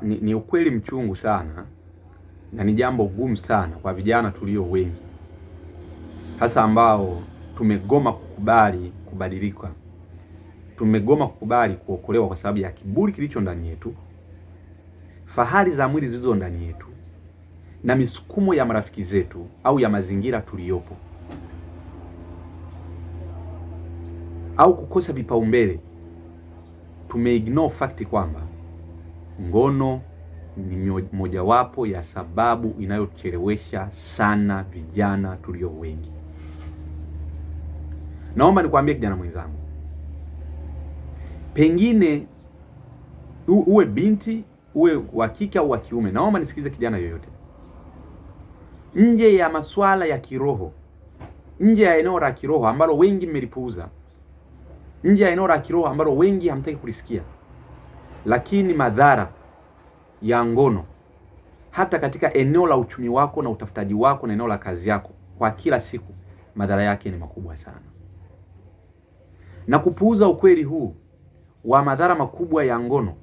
Ni ukweli mchungu sana na ni jambo gumu sana kwa vijana tulio wengi, hasa ambao tumegoma kukubali kubadilika, tumegoma kukubali kuokolewa kwa sababu ya kiburi kilicho ndani yetu, fahari za mwili zilizo ndani yetu, na misukumo ya marafiki zetu au ya mazingira tuliyopo, au kukosa vipaumbele. Tumeignore fact kwamba ngono ni mojawapo ya sababu inayochelewesha sana vijana tulio wengi. Naomba nikwambie kijana mwenzangu, pengine uwe binti, uwe wa kike au wa kiume, naomba nisikize kijana yoyote, nje ya masuala ya kiroho, nje ya eneo la kiroho ambalo wengi mmelipuuza, nje ya eneo la kiroho ambalo wengi hamtaki kulisikia, lakini madhara ya ngono hata katika eneo la uchumi wako na utafutaji wako na eneo la kazi yako kwa kila siku, madhara yake ni makubwa sana. Na kupuuza ukweli huu wa madhara makubwa ya ngono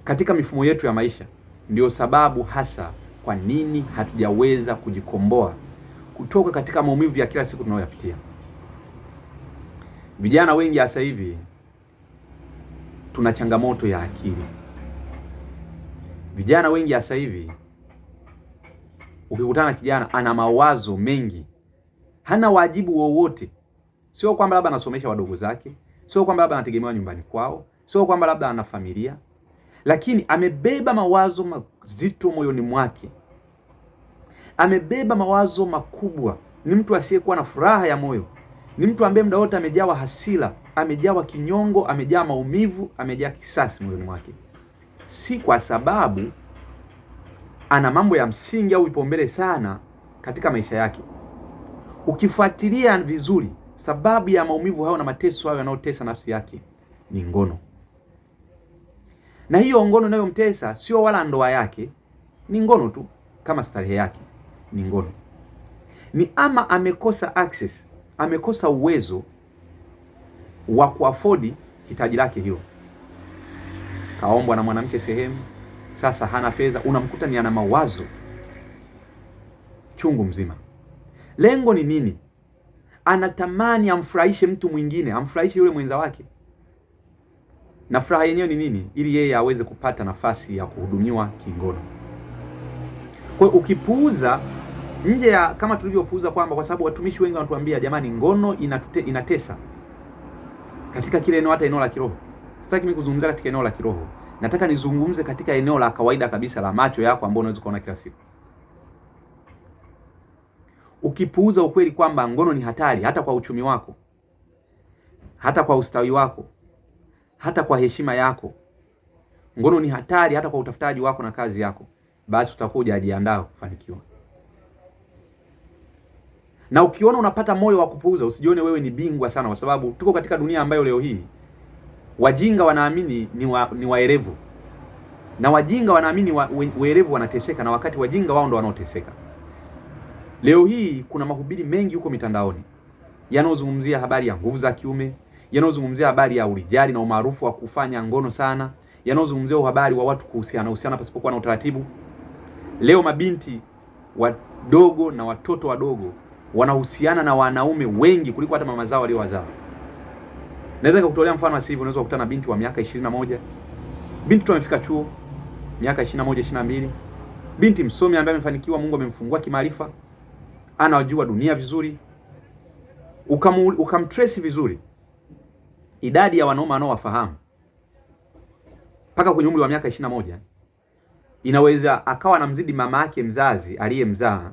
katika mifumo yetu ya maisha ndio sababu hasa kwa nini hatujaweza kujikomboa kutoka katika maumivu ya kila siku tunayoyapitia. Vijana wengi hasa hivi tuna changamoto ya akili. Vijana wengi hasa hivi ukikutana na kijana ana mawazo mengi, hana wajibu wowote. Sio kwamba labda anasomesha wadogo zake, sio kwamba labda anategemewa nyumbani kwao, sio kwamba labda ana familia, lakini amebeba mawazo mazito moyoni mwake, amebeba mawazo makubwa. Ni mtu asiyekuwa na furaha ya moyo, ni mtu ambaye muda wote amejawa hasira, amejawa kinyongo, amejaa maumivu, amejaa kisasi moyoni mwake. Si kwa sababu ana mambo ya msingi au vipaumbele sana katika maisha yake. Ukifuatilia vizuri, sababu ya maumivu hayo na mateso hayo yanayotesa nafsi yake ni ngono. Na hiyo ngono inayomtesa sio wala ndoa yake, ni ngono tu kama starehe yake, ni ngono. Ni ama amekosa access, amekosa uwezo wa kuafodi hitaji lake hilo. Kaombwa na mwanamke sehemu, sasa hana fedha, unamkuta ni ana mawazo chungu mzima. Lengo ni nini? Anatamani amfurahishe mtu mwingine, amfurahishe yule mwenza wake. Na furaha yenyewe ni nini? Ili yeye aweze kupata nafasi ya kuhudumiwa kingono. Kwa hiyo ukipuuza nje ya kama tulivyopuuza kwamba, kwa sababu watumishi wengi wanatuambia jamani, ngono inatesa katika kile eneo, hata eneo la kiroho. Sitaki mimi kuzungumza katika eneo la kiroho, nataka nizungumze katika eneo la kawaida kabisa la macho yako ambao unaweza kuona kila siku. Ukipuuza ukweli kwamba ngono ni hatari hata kwa uchumi wako, hata kwa ustawi wako, hata kwa heshima yako, ngono ni hatari hata kwa utafutaji wako na kazi yako, basi utakuwa hujajiandaa kufanikiwa. Na ukiona unapata moyo wa kupuuza, usijione wewe ni bingwa sana, kwa sababu tuko katika dunia ambayo leo hii wajinga wanaamini ni waerevu, na wajinga wanaamini werevu wanateseka, na wakati wajinga wao ndo wanaoteseka. Leo hii kuna mahubiri mengi huko mitandaoni yanayozungumzia habari ya nguvu za kiume, yanayozungumzia habari ya urijali na umaarufu wa kufanya ngono sana, yanayozungumzia habari wa watu kuhusiana uhusiana pasipokuwa na utaratibu. Leo mabinti wadogo na watoto wadogo wanahusiana na wanaume wengi kuliko hata mama zao waliowazaa. Naweza nikakutolea mfano asivyo, unaweza kukutana na binti wa miaka 21, binti tu amefika chuo miaka 21, 22, binti msomi ambaye amefanikiwa, Mungu amemfungua kimaarifa, anajua dunia vizuri, ukamtrace vizuri idadi ya wanaume anaowafahamu mpaka kwenye umri wa miaka 21, inaweza akawa anamzidi mama yake mzazi aliyemzaa,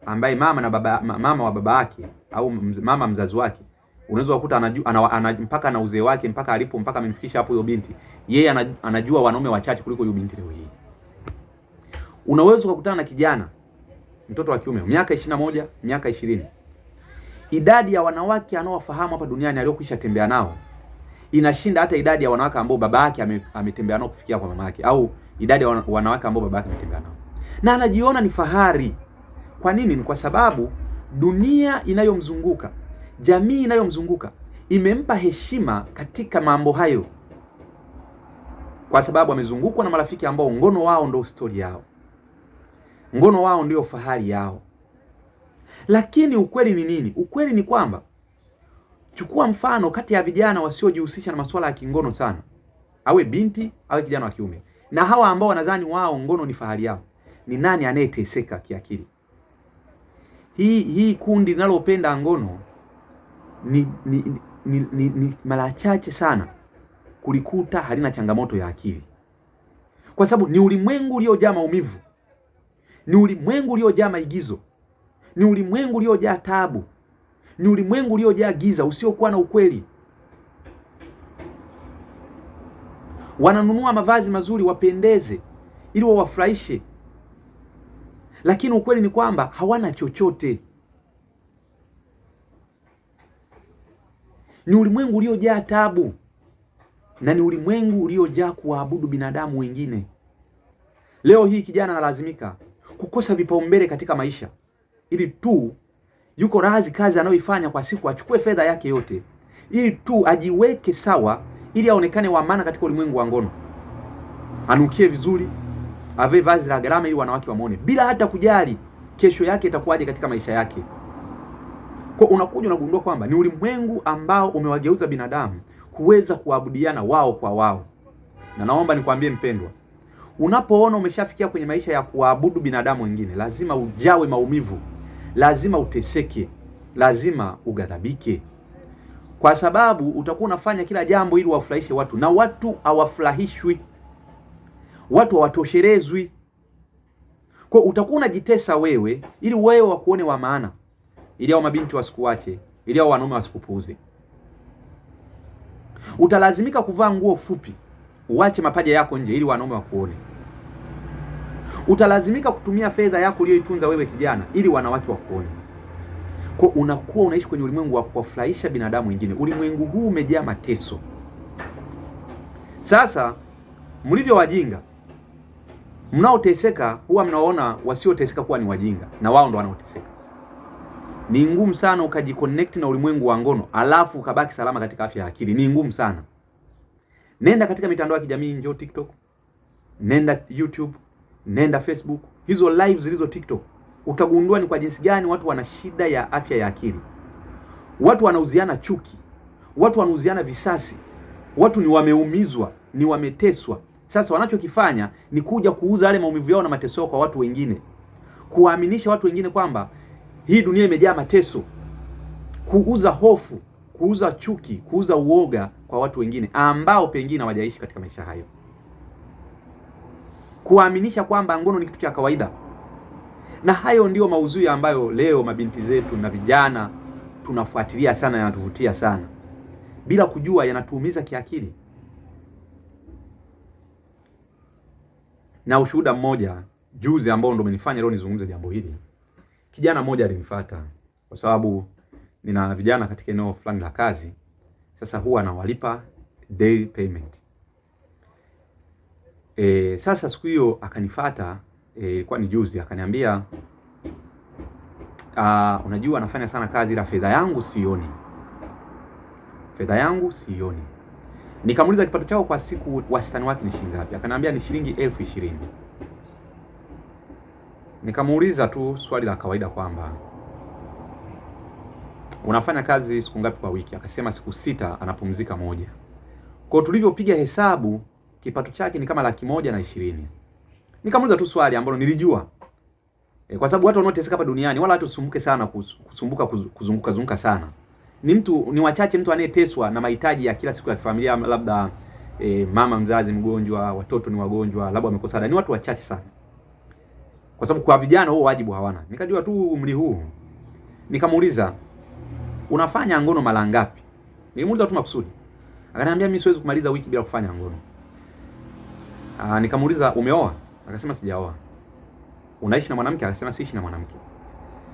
ambaye mama na baba, mama wa baba yake au mama mzazi wake, unaweza kukuta mpaka na uzee wake mpaka alipo mpaka amemfikisha hapo huyo binti, yeye anajua wanaume wachache kuliko huyo binti leo hii. Unaweza kukutana na kijana mtoto wa kiume miaka 21, miaka 20, idadi ya wanawake anaowafahamu hapa duniani aliyokwisha tembea nao inashinda hata idadi ya wanawake ambao baba yake ametembea nao kufikia kwa mama yake, au idadi ya wanawake ambao baba yake ametembea nao, na anajiona ni fahari. Kwa nini? Ni kwa sababu dunia inayomzunguka, jamii inayomzunguka imempa heshima katika mambo hayo. Kwa sababu amezungukwa na marafiki ambao ngono wao ndio stori yao, ngono wao ndio fahari yao. Lakini ukweli ni nini? Ukweli ni kwamba, chukua mfano kati ya vijana wasiojihusisha na masuala ya kingono sana, awe binti awe kijana wa kiume, na hawa ambao wanadhani wao ngono ni fahari yao, ni nani anayeteseka kiakili? Hii kundi linalopenda ngono ni mara chache sana kulikuta halina changamoto ya akili, kwa sababu ni ulimwengu uliojaa maumivu, ni ulimwengu uliojaa maigizo, ni ulimwengu uliojaa taabu, ni ulimwengu uliojaa giza usiokuwa na ukweli. Wananunua mavazi mazuri wapendeze, ili wawafurahishe, lakini ukweli ni kwamba hawana chochote. Ni ulimwengu uliojaa taabu na ni ulimwengu uliojaa kuwaabudu binadamu wengine. Leo hii kijana analazimika kukosa vipaumbele katika maisha ili tu yuko razi kazi anayoifanya kwa siku achukue fedha yake yote ili tu ajiweke sawa, ili aonekane wa maana katika ulimwengu wa ngono, anukie vizuri, avae vazi la gharama ili wanawake wamuone, bila hata kujali kesho yake itakuwaje katika maisha yake. Kwa unakuja unagundua kwamba ni ulimwengu ambao umewageuza binadamu kuweza kuabudiana wao kwa wao. Na naomba nikwambie mpendwa, unapoona umeshafikia kwenye maisha ya kuabudu binadamu wengine, lazima ujawe maumivu, lazima uteseke, lazima ughadhabike, kwa sababu utakuwa unafanya kila jambo ili wafurahishe watu, na watu hawafurahishwi, watu hawatoshelezwi. Kwa utakuwa unajitesa wewe ili wewe wakuone wa maana, ili hao mabinti wasikuache, ili hao wanaume wasikupuuze. Utalazimika kuvaa nguo fupi, uache mapaja yako nje ili wanaume wakuone. Utalazimika kutumia fedha yako uliyoitunza wewe kijana ili wanawake wakuone. Kwa unakuwa unaishi kwenye ulimwengu wa kuwafurahisha binadamu wengine. Ulimwengu huu umejaa mateso. Sasa mlivyo wajinga, mnaoteseka huwa mnaona wasioteseka kuwa ni wajinga, na wao ndo wanaoteseka. Ni ngumu sana ukajiconnect na ulimwengu wa ngono alafu ukabaki salama katika afya ya akili. Ni ngumu sana. Nenda katika mitandao ya kijamii, njoo TikTok, nenda YouTube, nenda Facebook, hizo live zilizo TikTok, utagundua ni kwa jinsi gani watu wana shida ya afya ya akili. Watu wanauziana chuki, watu wanauziana visasi, watu ni wameumizwa, ni wameteswa. Sasa wanachokifanya ni kuja kuuza yale maumivu yao na mateso kwa watu wengine, kuwaaminisha watu wengine kwamba hii dunia imejaa mateso, kuuza hofu, kuuza chuki, kuuza uoga kwa watu wengine ambao pengine hawajaishi katika maisha hayo, kuwaaminisha kwamba ngono ni kitu cha kawaida. Na hayo ndiyo maudhui ambayo leo mabinti zetu na vijana tunafuatilia sana, yanatuvutia sana, bila kujua yanatuumiza kiakili. Na ushuhuda mmoja juzi ambao ndo umenifanya leo nizungumze jambo hili. Kijana mmoja alinifuata kwa sababu nina vijana katika eneo fulani la kazi. Sasa huwa nawalipa daily payment. Sasa siku hiyo akanifuata, ilikuwa ni juzi, akaniambia unajua nafanya sana kazi ila fedha yangu sioni. Fedha yangu sioni. Nikamuuliza kipato chao kwa siku wastani wake ni shilingi ngapi? Akaniambia ni shilingi 20,000. Nikamuuliza tu swali la kawaida kwamba unafanya kazi siku ngapi kwa wiki? Akasema siku 6, anapumzika moja. Kwa tulivyopiga hesabu kipato chake ni kama 120,000. Nikamuuliza tu swali ambalo nilijua. Kwa sababu watu wanaoteseka hapa duniani wala hata usumbuke sana kusumbuka kuzunguka zunguka sana. Ni mtu ni wachache mtu anayeteswa na mahitaji ya kila siku ya familia, labda mama mzazi mgonjwa, watoto ni wagonjwa, labda wamekosa ada. Ni watu wachache sana. Kwa sababu kwa vijana huo wajibu hawana. Nikajua tu umri huu. Nikamuuliza unafanya ngono mara ngapi? Nilimuuliza tu makusudi. Akaniambia mimi siwezi kumaliza wiki bila kufanya ngono. Nikamuuliza umeoa? Akasema sijaoa. Unaishi na mwanamke? Akasema siishi na mwanamke.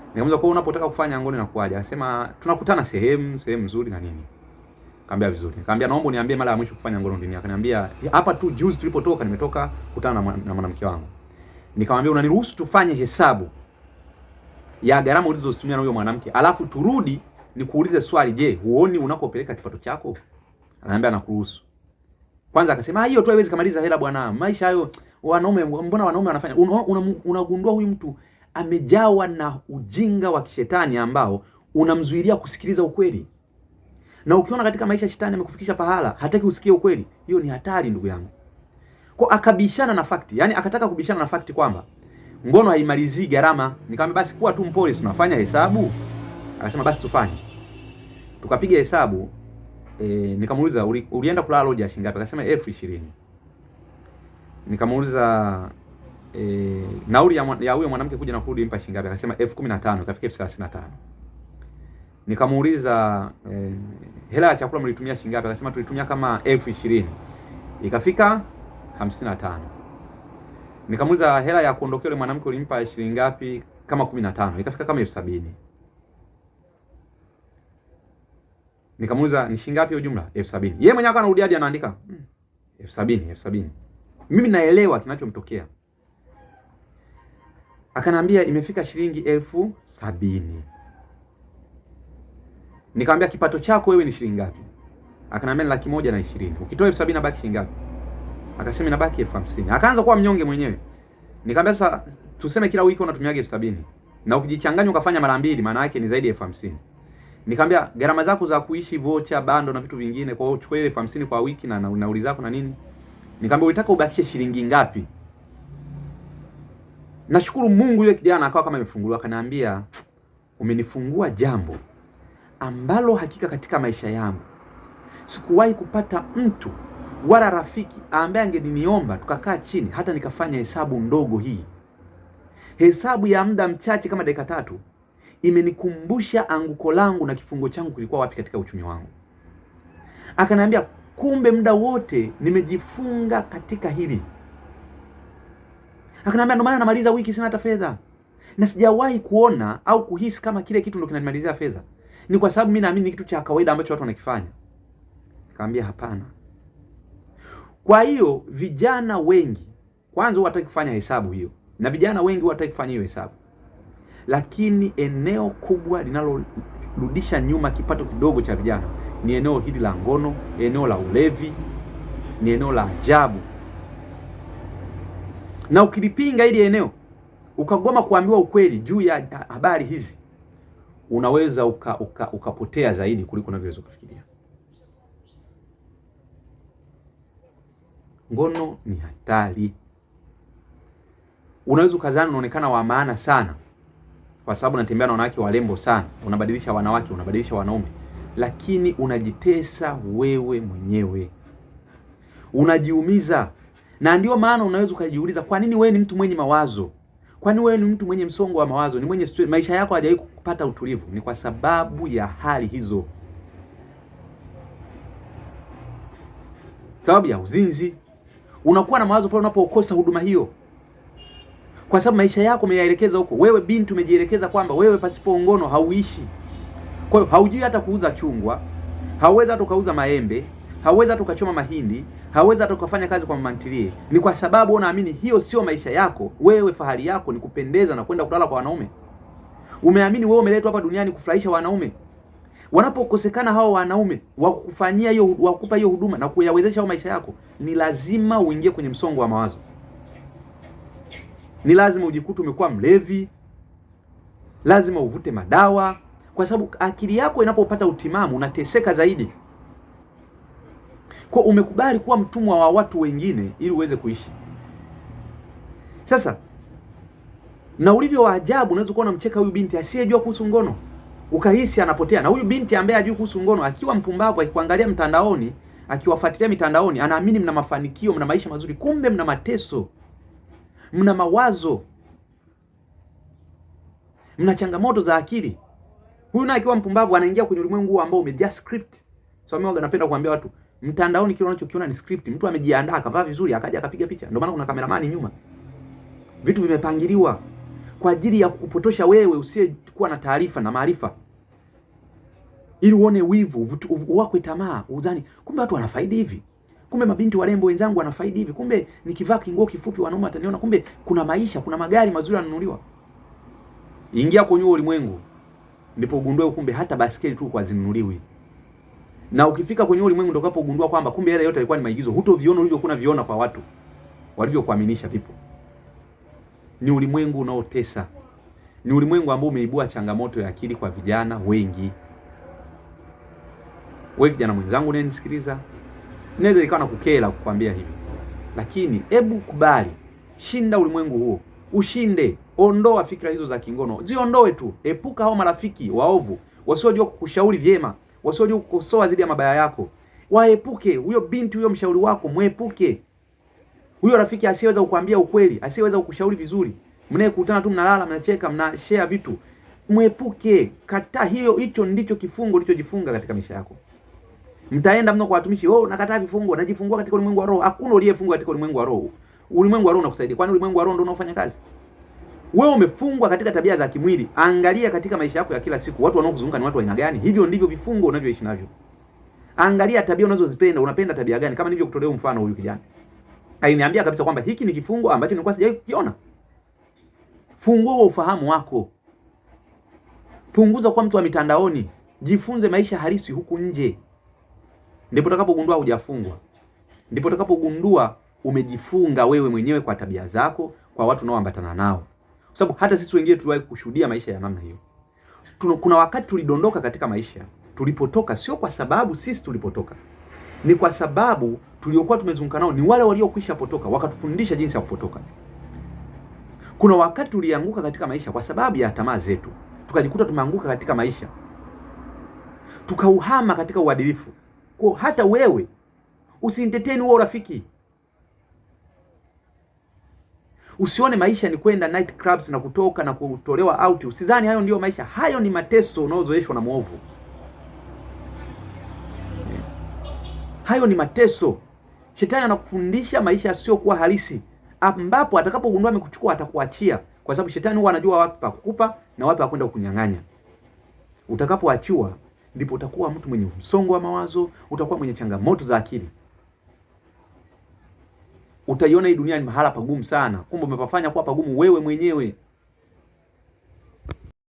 Nikamuuliza kwa unapotaka kufanya ngono inakuaje? Akasema tunakutana sehemu nzuri na nini. Nikamwambia vizuri. Nikamwambia naomba uniambie mara ya mwisho kufanya ngono lini? Akaniambia hapa tu juzi tulipotoka, nimetoka kukutana na mwanamke wangu. Nikamwambia unaniruhusu tufanye hesabu ya gharama ulizozitumia na huyo mwanamke, alafu turudi nikuulize swali, je, huoni unakopeleka kipato chako? Ananiambia nakuruhusu. Kwanza akasema hiyo tu haiwezi kumaliza hela bwana, maisha hayo wanaume, mbona wanaume wanafanya. Unagundua huyu mtu amejawa na ujinga wa kishetani ambao unamzuilia kusikiliza ukweli. Na ukiona katika maisha shetani amekufikisha pahala hataki usikie ukweli, hiyo ni hatari ndugu yangu. Kwa akabishana na fakti, yani akataka kubishana na fakti kwamba ngono haimalizii gharama. Nikamwambia basi kuwa tu mpole, tunafanya hesabu. Akasema basi tufanye. Tukapiga hesabu. Nikamuuliza ulienda kulala loja shilingi ngapi? Akasema 20,000. Nikamuuliza nauli ya huyo mwanamke kuja na kurudi mpa shilingi ngapi? Akasema 15,000, ikafika 35,000. Nikamuuliza hela ya chakula mlitumia shilingi ngapi? Akasema tulitumia kama 20,000, ikafika 55. Nikamuuliza hela ya kuondokea yule mwanamke ulimpa shilingi ngapi? Kama 15, ikafika kama 70,000. Nikamuuliza ni shilingi ngapi ujumla? 70,000. Yeye mwenyewe anarudi hadi anaandika 70,000, 70,000. Mimi naelewa kinachomtokea. Akanambia imefika shilingi 70,000. Nikamwambia kipato chako wewe ni shilingi ngapi? Akanambia ni 120,000. Ukitoa 70,000 inabaki shilingi ngapi? Akasema inabaki 50,000. Akaanza kuwa mnyonge mwenyewe. Nikamwambia sasa tuseme kila wiki unatumiaga 70,000. Na ukijichanganya ukafanya mara mbili maana yake ni zaidi ya 50,000. Nikamwambia gharama zako za kuishi, vocha, bando na vitu vingine, kwa hiyo uchukue ile 50,000 kwa wiki na nauli zako na nini. Nikamwambia unataka ubakishe shilingi ngapi? Nashukuru Mungu yule kijana akawa kama amefunguliwa, akaniambia umenifungua jambo ambalo hakika katika maisha yangu sikuwahi kupata mtu wala rafiki ambaye angeniomba tukakaa chini hata nikafanya hesabu ndogo hii. Hesabu ya muda mchache kama dakika 3 imenikumbusha anguko langu na kifungo changu kilikuwa wapi katika uchumi wangu. Akaniambia kumbe muda wote nimejifunga katika hili. Akaniambia ndio maana namaliza wiki sina hata fedha. Na sijawahi kuona au kuhisi kama kile kitu ndio kinanimalizia fedha. Ni kwa sababu mimi naamini ni kitu cha kawaida ambacho watu wanakifanya. Nikamwambia hapana. Kwa hiyo vijana wengi kwanza hawataki kufanya hesabu hiyo, na vijana wengi hawataki kufanya hiyo hesabu. Lakini eneo kubwa linalorudisha nyuma kipato kidogo cha vijana ni eneo hili la ngono, eneo la ulevi, ni eneo la ajabu. Na ukilipinga hili eneo, ukagoma kuambiwa ukweli juu ya habari hizi, unaweza ukapotea zaidi kuliko unavyoweza kufikiria. Ngono ni hatari. Unaweza ukazana unaonekana wa maana sana kwa sababu unatembea na wanawake warembo sana, unabadilisha wanawake, unabadilisha wanaume, lakini unajitesa wewe mwenyewe, unajiumiza. Na ndio maana unaweza ukajiuliza, kwa nini wewe ni mtu mwenye mawazo? Kwa nini wewe ni mtu mwenye msongo wa mawazo, ni mwenye stress, maisha yako hayajawahi kupata utulivu? Ni kwa sababu ya hali hizo, sababu ya uzinzi. Unakuwa na mawazo pale unapokosa huduma hiyo, kwa sababu maisha yako umeyaelekeza huko. Wewe binti umejielekeza kwamba wewe pasipo ngono hauishi. Kwa hiyo haujui hata kuuza chungwa, hauwezi hata ukauza maembe, hauwezi hata ukachoma mahindi, hauwezi hata ukafanya kazi kwa mama ntilie. Ni kwa sababu unaamini hiyo sio maisha yako. Wewe fahari yako ni kupendeza na kwenda kulala kwa wanaume. Umeamini wewe umeletwa hapa duniani kufurahisha wanaume. Wanapokosekana hao wanaume wa kukufanyia hiyo, wa kukupa hiyo huduma na kuyawezesha hayo maisha yako, ni lazima uingie kwenye msongo wa mawazo. Ni lazima ujikute umekuwa mlevi, lazima uvute madawa, kwa sababu akili yako inapopata utimamu unateseka zaidi. Kwa umekubali kuwa mtumwa wa watu wengine ili uweze kuishi. Sasa na ulivyo wa ajabu, unaweza kuwa unamcheka huyu binti asiyejua kuhusu ngono, ukahisi anapotea. Na huyu binti ambaye hajui kuhusu ngono, akiwa mpumbavu, akikuangalia mtandaoni, akiwafuatilia mitandaoni, anaamini mna mafanikio, mna maisha mazuri, kumbe mna mateso, mna mawazo, mna changamoto za akili. Huyu naye akiwa mpumbavu anaingia kwenye ulimwengu ambao umejaa script. So mimi napenda kuambia watu, mtandaoni kile unachokiona ni script. Mtu amejiandaa akavaa vizuri akaja akapiga picha. Ndio maana kuna kameramani nyuma. Vitu vimepangiliwa kwa ajili ya kukupotosha wewe usiyekuwa na taarifa na maarifa, ili uone wivu, uwakwe tamaa, udhani kumbe watu wanafaidi hivi, kumbe mabinti warembo wenzangu wanafaidi hivi, kumbe nikivaa kinguo kifupi wanaume wataniona, kumbe kuna maisha, kuna magari mazuri yananunuliwa. Ingia kwenye ulimwengu ndipo ugundue kumbe hata basikeli tu kwa zinunuliwi. Na ukifika kwenye ulimwengu ndio utakapogundua kwamba kumbe yale yote yalikuwa ni maigizo. Hutoviona ulivyokuwa unaviona kwa watu walivyokuaminisha vipo. Ni ulimwengu unaotesa. Ni ulimwengu ambao umeibua changamoto ya akili kwa vijana wengi. Wewe kijana mwenzangu unayenisikiliza, inaweza ikawa na kukera kukwambia hivi, lakini hebu kubali, shinda ulimwengu huo, ushinde. Ondoa fikra hizo za kingono, ziondoe tu. Epuka hao marafiki waovu wasiojua kukushauri vyema, wasiojua kukosoa dhidi ya mabaya yako. Waepuke. Huyo binti, huyo mshauri wako mwepuke. Huyo rafiki asiyeweza kukwambia ukweli, asiyeweza kukushauri vizuri, mnayekutana tu mnalala, mnacheka, mna share vitu, mwepuke. Kataa hiyo. Hicho ndicho kifungo ulichojifunga katika maisha yako. Mtaenda mno kwa watumishi, oh, nakataa vifungo, najifungua katika ulimwengu wa roho. Hakuna uliyefungwa katika ulimwengu wa roho. Ulimwengu wa roho unakusaidia, kwani ulimwengu wa roho ndio unaofanya kazi. Wewe umefungwa katika tabia za kimwili. Angalia katika maisha yako ya kila siku, watu wanaokuzunguka ni watu wa aina gani? Hivyo ndivyo vifungo unavyoishi navyo. Angalia tabia unazozipenda, unapenda tabia gani? Kama nilivyokutolea mfano, huyu kijana aliniambia kabisa kwamba hiki ni kifungo ambacho nilikuwa sijawahi kukiona. Fungua ufahamu wako, punguza kwa mtu wa mitandaoni, jifunze maisha halisi huku nje, ndipo utakapogundua hujafungwa, ndipo utakapogundua umejifunga wewe mwenyewe kwa tabia zako, kwa watu unaoambatana nao, kwa sababu hata sisi wengine tuliwahi kushuhudia maisha ya namna hiyo. Kuna wakati tulidondoka katika maisha, tulipotoka sio kwa sababu sisi tulipotoka, ni kwa sababu tuliokuwa tumezunguka nao ni wale waliokwisha potoka, wakatufundisha jinsi ya kupotoka. Kuna wakati tulianguka katika maisha kwa sababu ya tamaa zetu, tukajikuta tumeanguka katika maisha, tukauhama katika uadilifu. Kwa hata wewe usientertain huo urafiki. Usione maisha ni kwenda night clubs na kutoka na kutolewa out. Usidhani hayo ndiyo maisha. Hayo ni mateso unaozoeshwa na mwovu. Hayo ni mateso. Shetani anakufundisha maisha yasiyokuwa halisi, ambapo atakapogundua amekuchukua atakuachia, kwa sababu shetani huwa anajua wapi pa kukupa na wapi pa kwenda kukunyang'anya. Utakapoachiwa ndipo utakuwa mtu mwenye msongo wa mawazo, utakuwa mwenye changamoto za akili. Utaiona hii dunia ni mahala pagumu sana, kumbe umepafanya kuwa pagumu wewe mwenyewe.